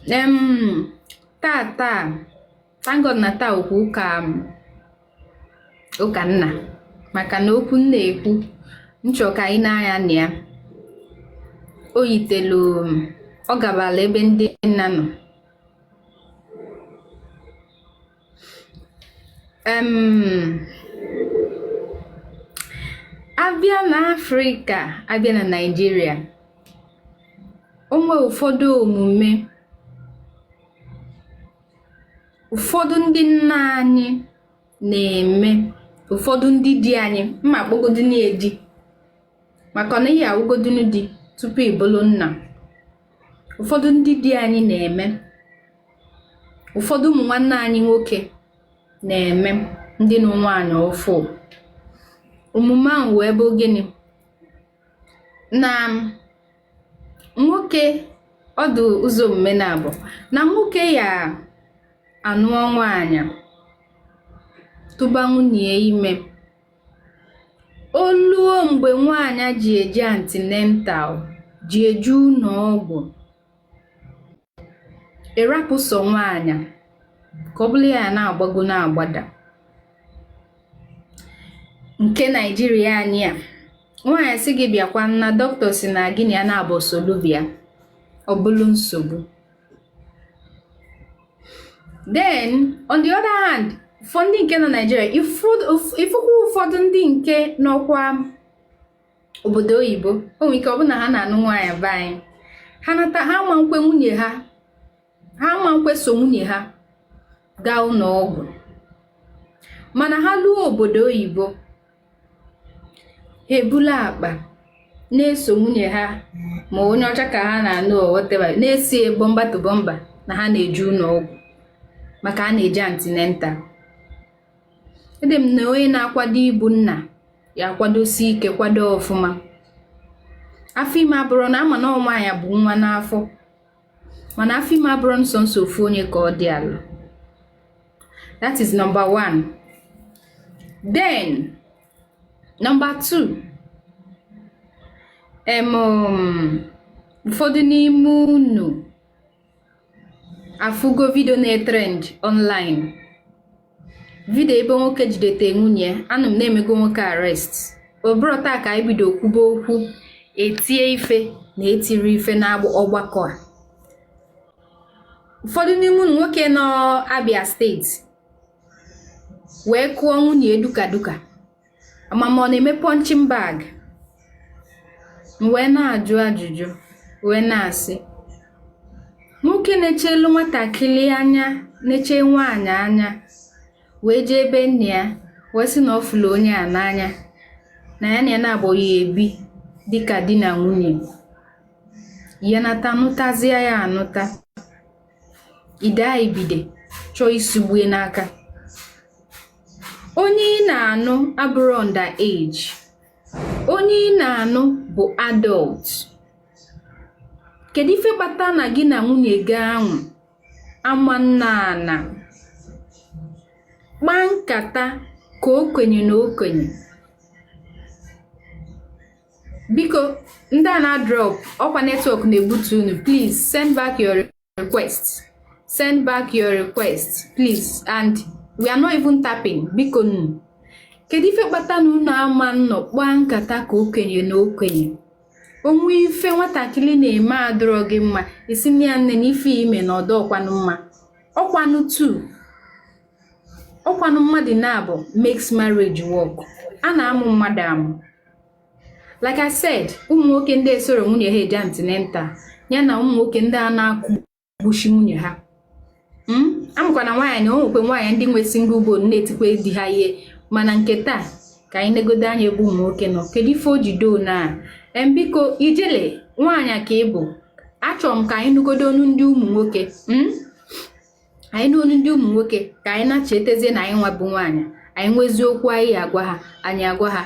Taa taa, thank God na taa okwu ụka ụka nna, maka na okwu m na-ekwu m chọ ka anyị nee anya na ya, o yitelu ọ gabala ebe ndị nna nọ. Abịa na Afrịka, abịa na Naịjirịa, o nwee ụfọdụ omume ụfọdụ ndị nna anyị na-eme, ụfọdụ ndị di anyị, m ma akpọgodinu ya di, maka na ihe awụgodinu di tupu ị bụrụ nna. Ụfọdụ ndị di anyị na-eme, ụfọdụ ụmụ nwanne anyị nwoke na-eme, ndị nụ nwaanyị ọfụụ. Omume ahụ wee bụ gịnị? Na nwoke, ọ dị ụzọ omume naabọ, na nwoke ya anụọ nwaanyị, tụba nwunye ya ime, o luo mgbe nwaanyị ji eje antenatal, ji eje ụlọ ọgwụ, ị rapụ sọ nwaanyị ka ọ bụrụ ya na-agbago na-agbada. Nke Naijiria anyị a, nwaanyị sị gị bịakwa na dọkịta sị na gị na ya naabọ solu bịa, ọ bụrụ nsogbu. Then on the other hand, ụfọdụ ndị nke nọ Naijiria, ị fụkwa ụfọdụ ndị nke nọkwa obodo oyibo, o nwere ike ọ bụ na ha na-anụ nwaanyị be anyị, ha nata, ha ama nkwe nwunye ha, ha ama nkwe so nwunye ha gaa ụlọ ọgwụ. Mana ha luo obodo oyibo, ha ebula akpa na-eso nwunye ha, ma onye ọcha ka ha na-anụ or whatever, na-esi bumper to bumper na ha na-eje ụlọ ọgwụ maka a na-eje antenatal. Ede m na onye na-akwado ịbụ nna ya akwadosi ike, kwado ọfụma. Afọ ime abụrọ na ama na nwaanyị bu nwa n'afọ, mana afọ ime abụrọ nsọ nsọ ofu onye ka ọ dị alụ. That is number one. Then number two, ụfọdụ n'ime unu afụgo video na-etrend online, video ebe nwoke jidete nwunye. Anụ m na emego nwoke arrest. Ọ bụrọ taa ka anyị bido kwuba okwu etie ife na etiri ife na ọgbakọ a. Ụfọdụ n'ime unu, nwoke nọ Abia Steeti wee kụọ nwunye duka duka, ama m ọ na-eme punching bag. M wee na-ajụ ajụjụ, wee na-asị, nwoke na-echelu nwatakịrị anya, na-eche nwaanyị anya, wee jee ebe nne ya wee sị na ọ fụrụ onye a n'anya, na ya na ya naabọ ya ebi dịka di na nwunye, ya nata nụtazie ya anụta, ide ibide chọọ isugbue n'aka. Onye ị na-anụ abụrọ under age, onye ị na-anụ bụ adult. Kedu ife kpata na gị na nwunye gị ahụ ama nna ana kpaa nkata ka okenye na okenye? Biko, ndị a na-drop, ọkwa network na-egbutu unu. Please send back your request, send back your request please. And we are not even tapping. Biko nụ, kedu ife kpata na unu ama nnọ kpaa nkata ka okenye na okenye? O nwee ife nwatakịrị na-eme adịrọ gị mma, ị sị nne ya, nne, na ife ime na ọdọ ọkwanụ mma, ọkwanụ tu ọkwanụ mmadụ naabọ makes marriage work. A na-amụ mmadụ amụ. Like I said, ụmụ nwoke ndị esoro nwunye ha eje antenatal, ya na ụmụ nwoke ndị a na-akụgbuchi nwunye ha. Amụkwa na nwaanyị na o nwekwe nwaanyị ndị nwe single bone na-etikwa di ha ihe. Mana nke taa, ka anyị negodo anya ebe ụmụ nwoke nọ. Kedu ife o ji doo na em? Biko, ijele nwaanyị ka ị bụ, achọrọ m ka anyị nụgodo onu ndị ụmụ nwoke. Anyị nụ onu ndị ụmụ nwoke, ka anyị na-chetezie na anyị nwa bụ nwaanyị, anyị nwezi okwu anyị agwa ha, anyị agwa ha.